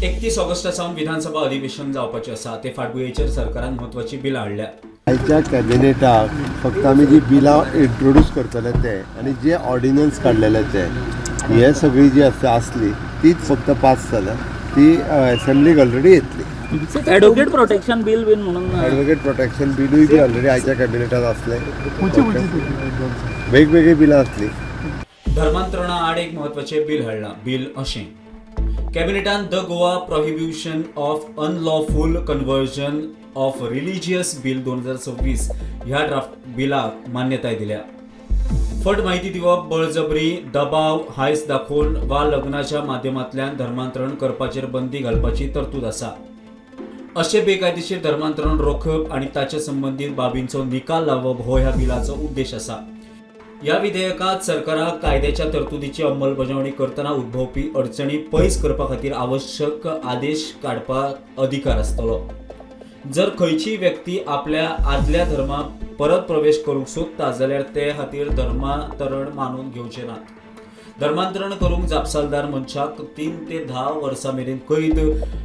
31 Augusta सावन विधानसभा अधिवेशन जावपाचें आसा. ते फाटभुंयेचेर सरकारान म्हत्वाचीं बिलां हाडल्या. आयच्या कॅबिनेटाक फक्त आमी जी बिलां इंट्रोड्यूस करतले ते आनी जे ऑर्डिनन्स काडलेले ते हे सगळी जी आसा आसली तीच फक्त पास जाल्या. ती असेंब्लीक ऑलरेडी येतली. ॲडव्होकेट प्रोटेक्शन बिल बीन म्हणून ॲडवोकेट प्रोटेक्शन बिलूय बी ऑलरेडी आयच्या कॅबिनेटात आसले. वेगवेगळी बिलां आसली. धर्मांतरणा आड एक म्हत्वाचें बिल हाडलां. बिल अशें: कॅबिनेटान the Goa Prohibition of Unlawful Conversion of Religious Bill 2026 ह्या ड्राफ्ट बिलाक मान्यताय दिल्या. फट माहिती दिवप, बळजबरी, दबाव, हायस दाखोवन वा लग्नाच्या माध्यमांतल्यान धर्मांतरण करपाचेर बंदी घालपाची तरतूद आसा. अशें बेकायदेशीर धर्मांतरण रोखप आनी ताचे संबंदीत बाबींचो निकाल लावप हो ह्या बिलाचो उद्देश आसा. ह्या विधेयकात सरकाराक कायद्याच्या तरतुदीची अंमलबजावणी करतना उद्भवपी अडचणी पयस करपा खातीर आवश्यक आदेश काडपाक अधिकार आसतलो. जर खंयचीय व्यक्ती आपल्या आदल्या धर्माक परत प्रवेश करूंक सोदता जाल्यार ते खातीर धर्मांतरण मानून घेवचे नात. धर्मांतरण करूंक जापसालदार मनशाक 3 ते 10 वर्सां मेरेन कैद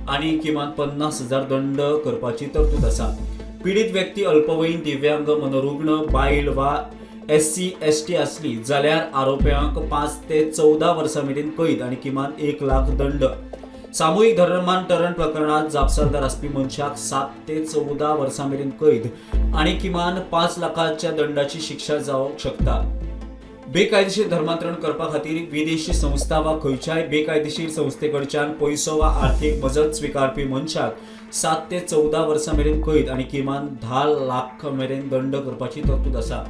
आनी किमान 50,000 दंड करपाची तरतूद आसा. पिडीत व्यक्ती अल्पवयीन, दिव्यांग, मनोरुग्ण, बायल वा एससी, एसटी आसली जाल्यार आरोप्यांक 5 ते 14 वर्सां मेरेन कैद आनी किमान 1 लाख दंड. सामुहीक धर्मांतरण प्रकरणात जापसालदार आसपी मनशाक 7 ते 14 वर्सां मेरेन कैद आनी किमान 5 लाखाच्या दंडाची शिक्षा जावंक शकता. बेकायदेशीर धर्मांतरण करपा खातीर विदेशी संस्था वा खंयच्याय बेकायदेशीर संस्थे कडच्यान पयसो वा आर्थीक मजत स्विकारपी मनशाक 7 ते 14 वर्सां मेरेन कैद आनी किमान 10 लाख मेरेन दंड करपाची तरतूद आसा.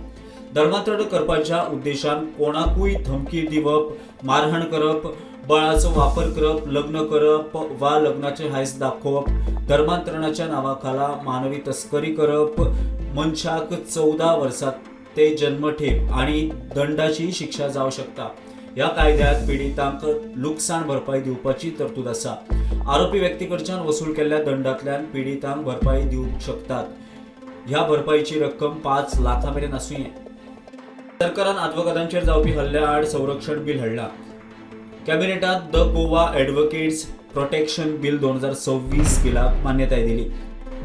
धर्मांतरण करपाच्या उद्देशान कोणाकूय धमकी दिवप, मारहाण करप, बळाचो वापर करप, लग्न करप वा लग्नाचे हायस दाखोवप, धर्मांतरणाच्या नांवाखाला मानवी तस्करी करप मनशाक 14 वर्सां ते जन्मठेप आणि दंडाची शिक्षा जावं शकता. ह्या कायद्यात पिडितांक लुकसाण भरपाई दिवपाची तरतूद आसा. आरोपी व्यक्तीकडच्यान वसूल केल्ल्या दंडांतल्यान पिडितांक भरपाई दिवंक शकतात. ह्या भरपाईची रक्कम 5 लाखां मेरेन आसूं ये. सरकारान आदवोगादांचेर जावपी हल्ल्या आड संरक्षण बिल हाडलां. कॅबिनेटात the Goa Advocates Protection Bill 2026 बिलाक मान्यताय दिली.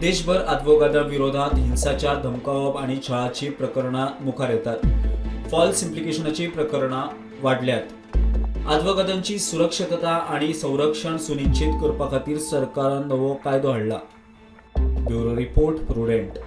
देशभर आदवोगादां विरोधात हिंसाचार, धमकावप आनी छळाची प्रकरणां मुखार येतात. फॉल्स इम्प्लिकेशनाची प्रकरणां वाडल्यात. आदवोगादांची सुरक्षितता आनी संरक्षण सुनिश्चित करपा खातीर सरकारान नवो कायदो हाडला. Bureau report, Prudent.